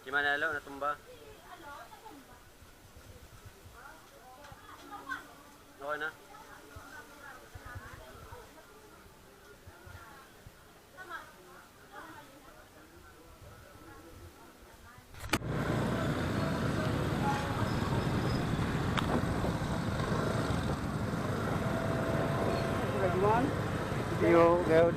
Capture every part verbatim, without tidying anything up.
Si Manalo natumba. Okay na. Yo, good.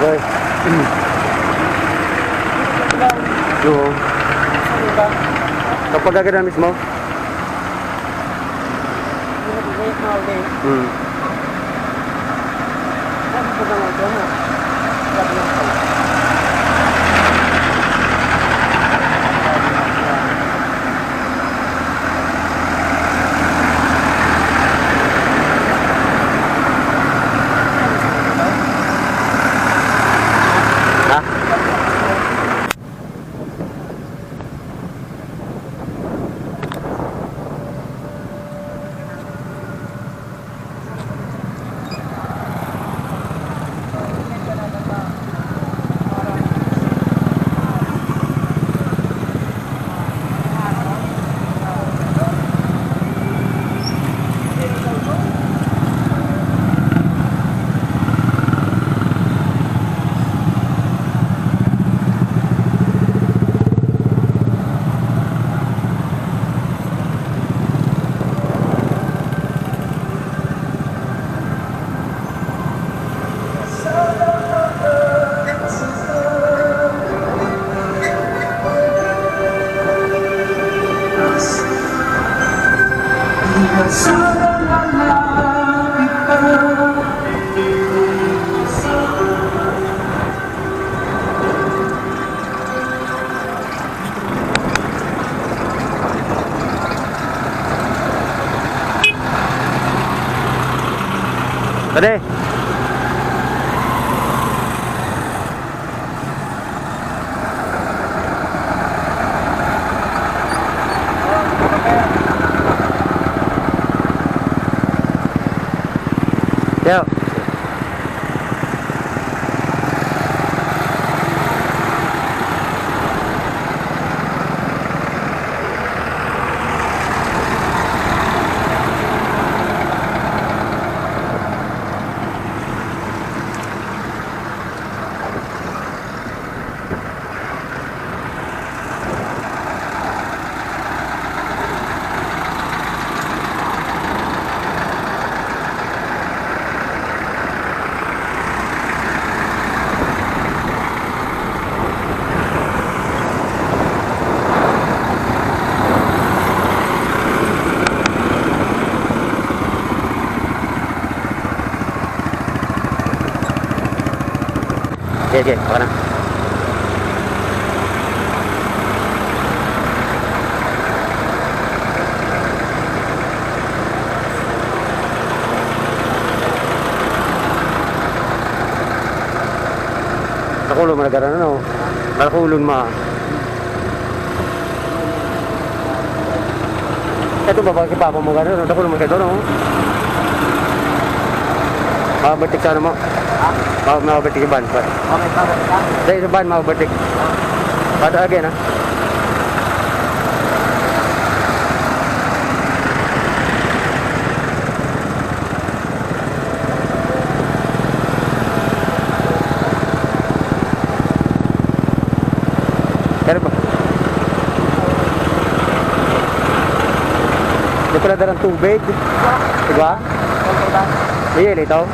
Okay. Oo. Kapag agad na mismo? Hmm. Ha? Pwede. Yo. Sige, baka na. Nakulo mo na gano'n, ano? Nakulo mo. Ito ba, bakit pa mo gano'n? Nakulo mo kayo doon, oh. Mabatik sa ano mo? Ha? Ma-, mabatik yung van, pa. Okay, mabatik ka? Dahil sa van, mabatik. Pada again, ha? Pero ba? Di pala darang tubig. Diba? Iya, litaw.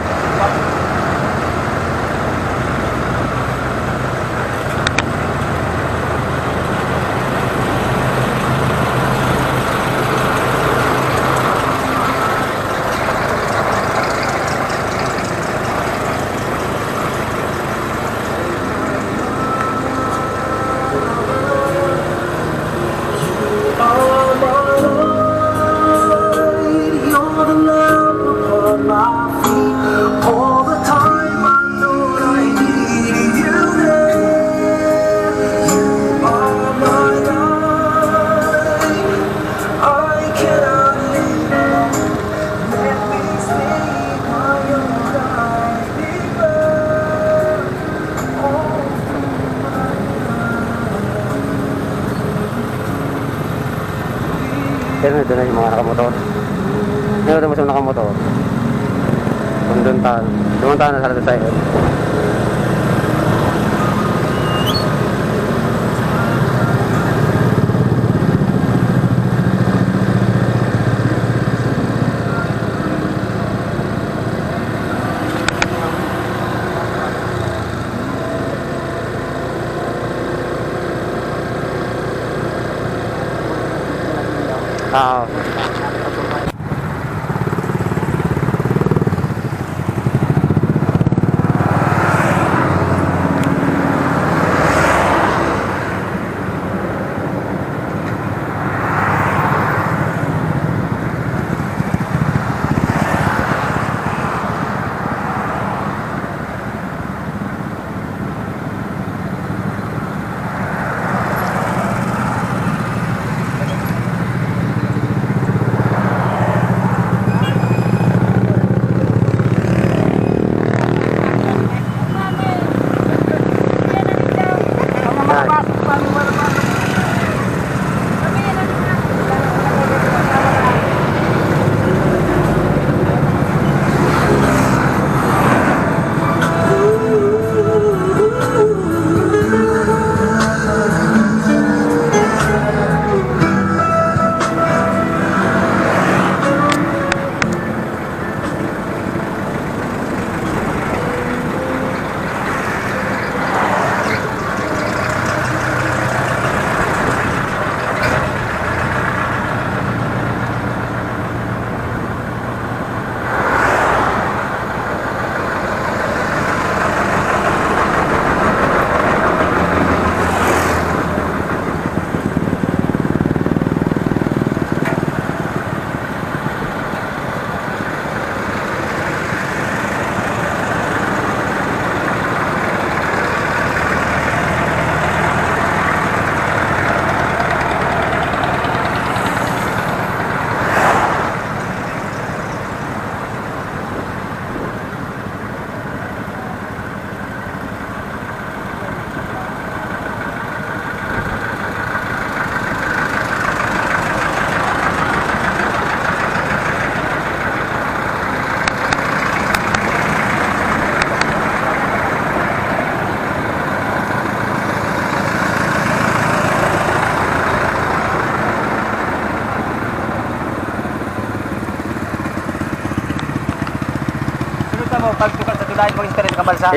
Pero nandun na yung mga nakamotor. Pero nandun sa nakamotor. Nandun ta-, duman tayo na sa lahat tayo. Oo. Sunod na mo, pagtukan sa tulay, mag-istorya sa kabalsa.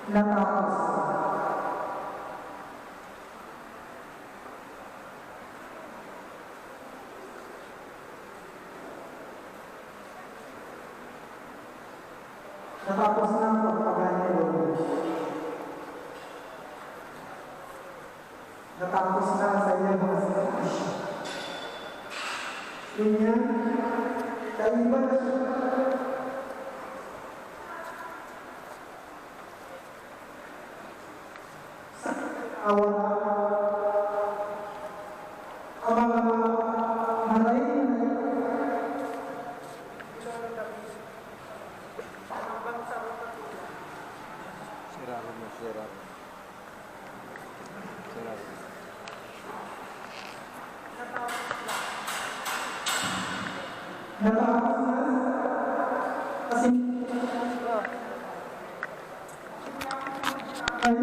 Natapos. Natapos na ang pagpaganti, Lord. Natapos na sa inyong mga sakripisyo. Ngunyan, kaiba na siya. Sa awa, ang mga maray na Sirado mo, sirado. Sirado. Natapos na. Kasi, ay,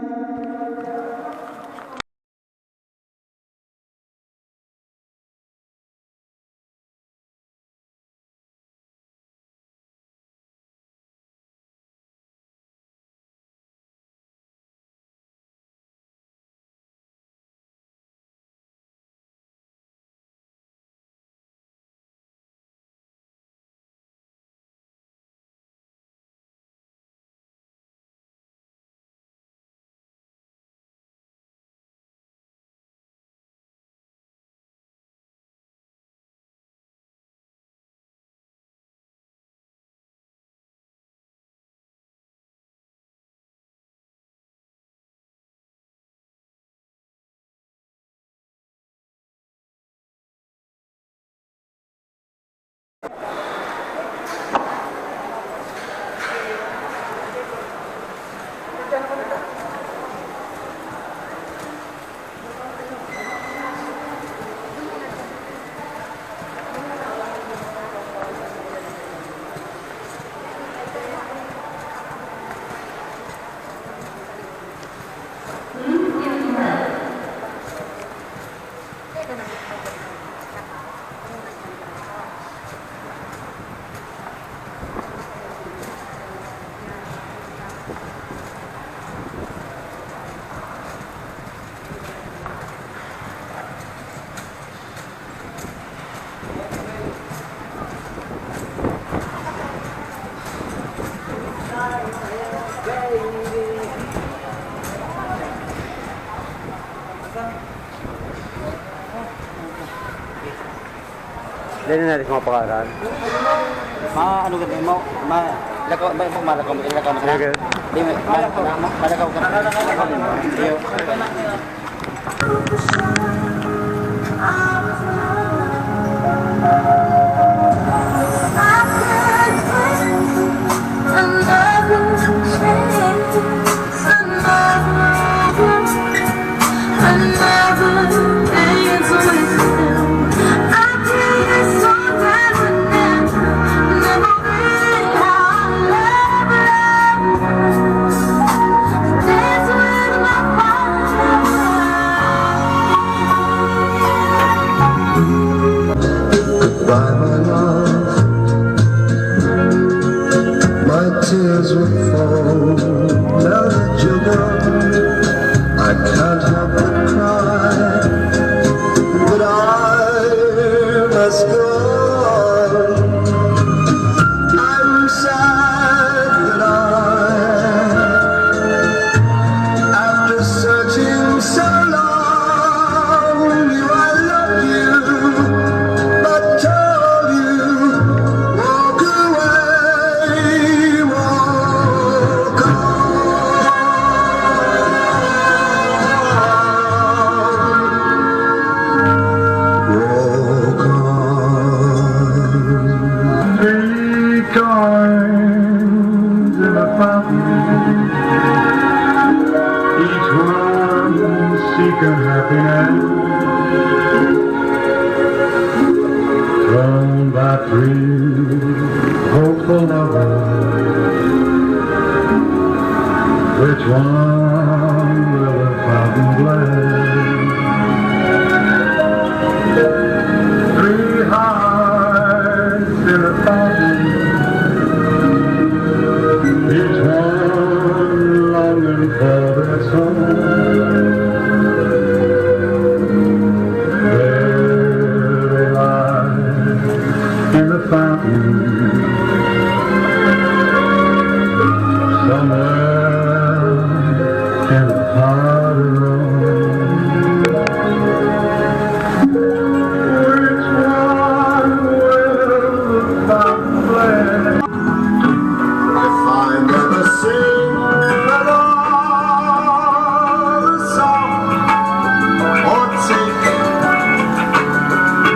Dali na rin sa mga pakaran. Ma, ano gabay mo? Ma, lakaw, ba, ba, malakaw mo, ilakaw mo sana? Okay. Di, ma, ma, ma, malakaw ka. Iyo. Goodbye, my love. My tears will fall now that you're gone. I can't help but cry, but I must go on. I'm sad that I, after searching so long, knew I loved you, but told you, walk away, walk on. Walk on. Three coins in a fountain, each one seeking happiness. Thrown by three hopeful lovers, which one will the fountain bless? Three hearts in a fountain, each one longing for their soul. There they lie in the fountain, somewhere in the heart of Rome. Which one will the fountain bless? If I never sing another song or take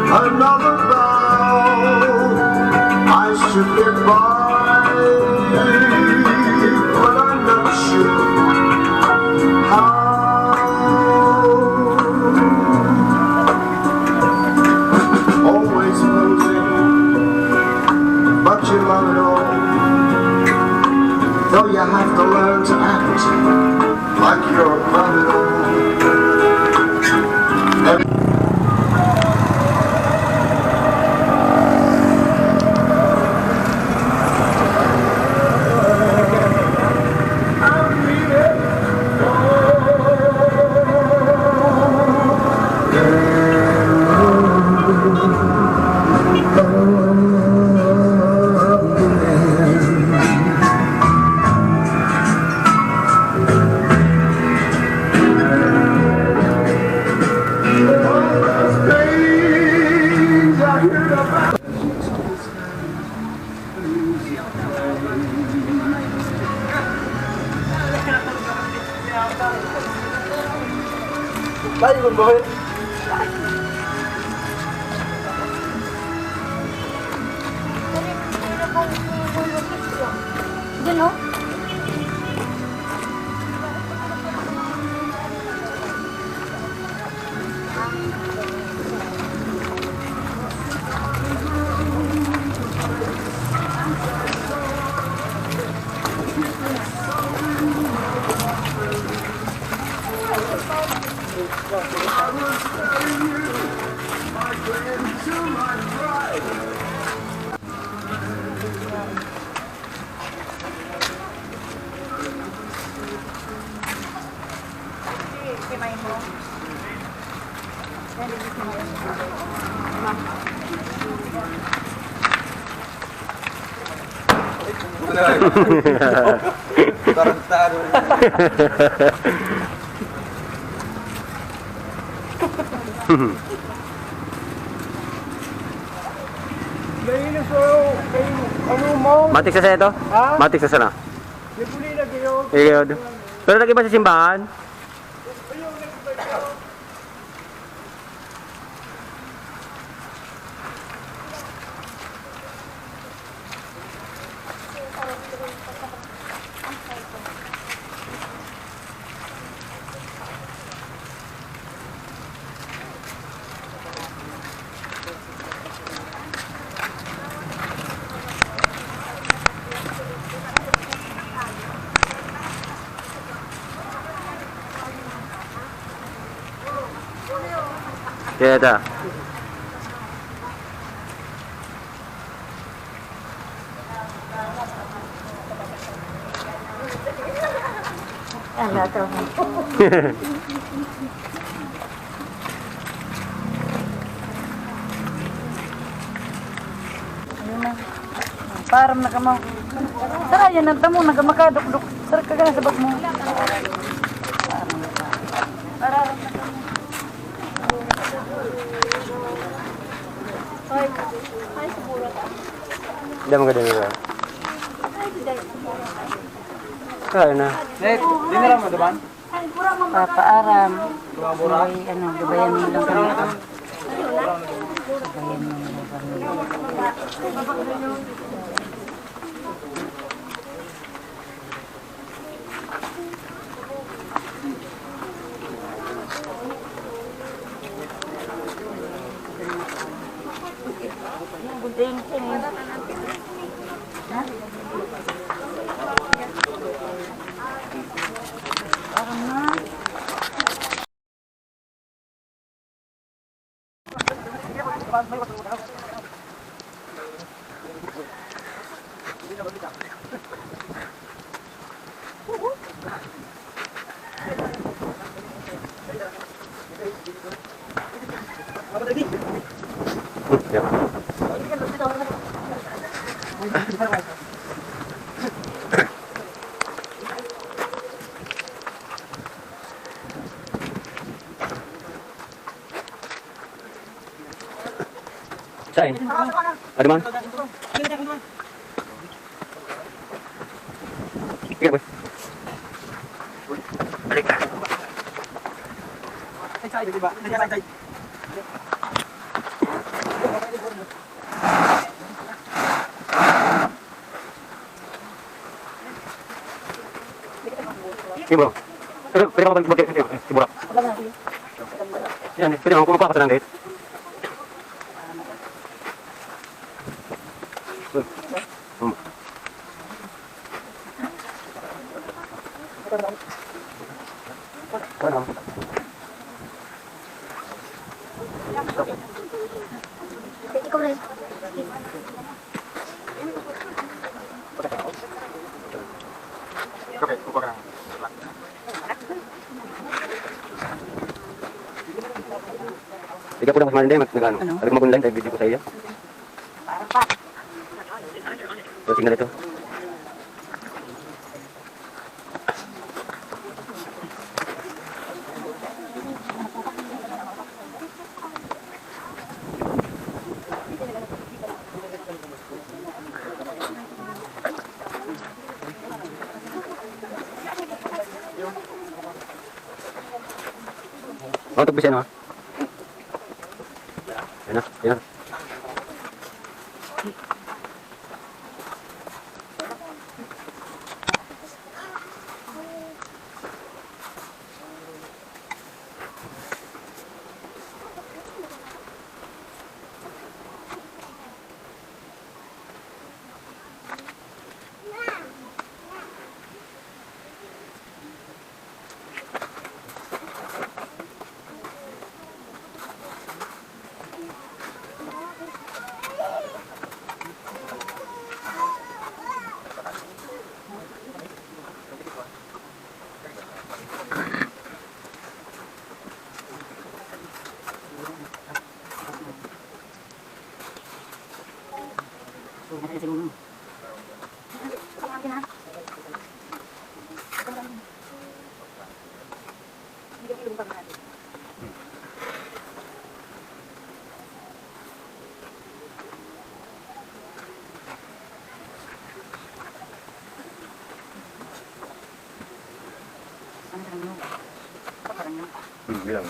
another bow, I should get by, but I'm not sure how. Always posing, but you love it all. Though you have to learn to act like you're a criminal. Tayo, kung bakit? Diyan, oh. Tarantado. Kainis o, kay ano mo? Matik sa ito? Ha? Matik sa sana. May puli na gayon. Ayun. Pero nag-iba sa simbahan? Kaya ta. Ala, tama. Ayun na. Param na kamo. Sarayan na tamo, nagamakadukduk. Sar ka na sa bag mo. Para. Damo ka din, diba? Kaya na. Net, di na lang mo, diba? Papaaram. Ay, ano, gabayan mo lang kami. Gabayan mo lang kami. Saan? Ano man? Sige, boy. Balik ka. Sige, bro. Pero pwede ka ba mag-, mag-, mag-, mag-, Yan, pwede naman, kung magpapasa ng date. Hmm. Ano? Ikaw rin. Ikaw po lang mas mahal, hindi, mag-, nag-ano. Ano? Talagang mag-online, tayo video ko sa iyo. So, signal ito. Oh, tugbi siya, no? Ayan na, ayan na. Hmm, bilang.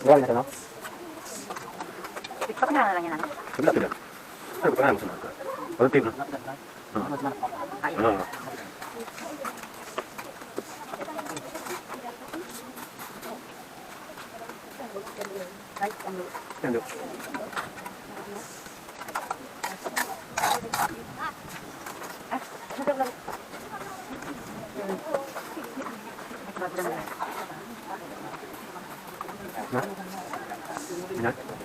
Yan, ito, no? TikTok na lang yan, ano? Wala, wala. Ano ba, ano, sa mga? Walang tape, no? Oo. Oo. Yan, do. Ha? Yan.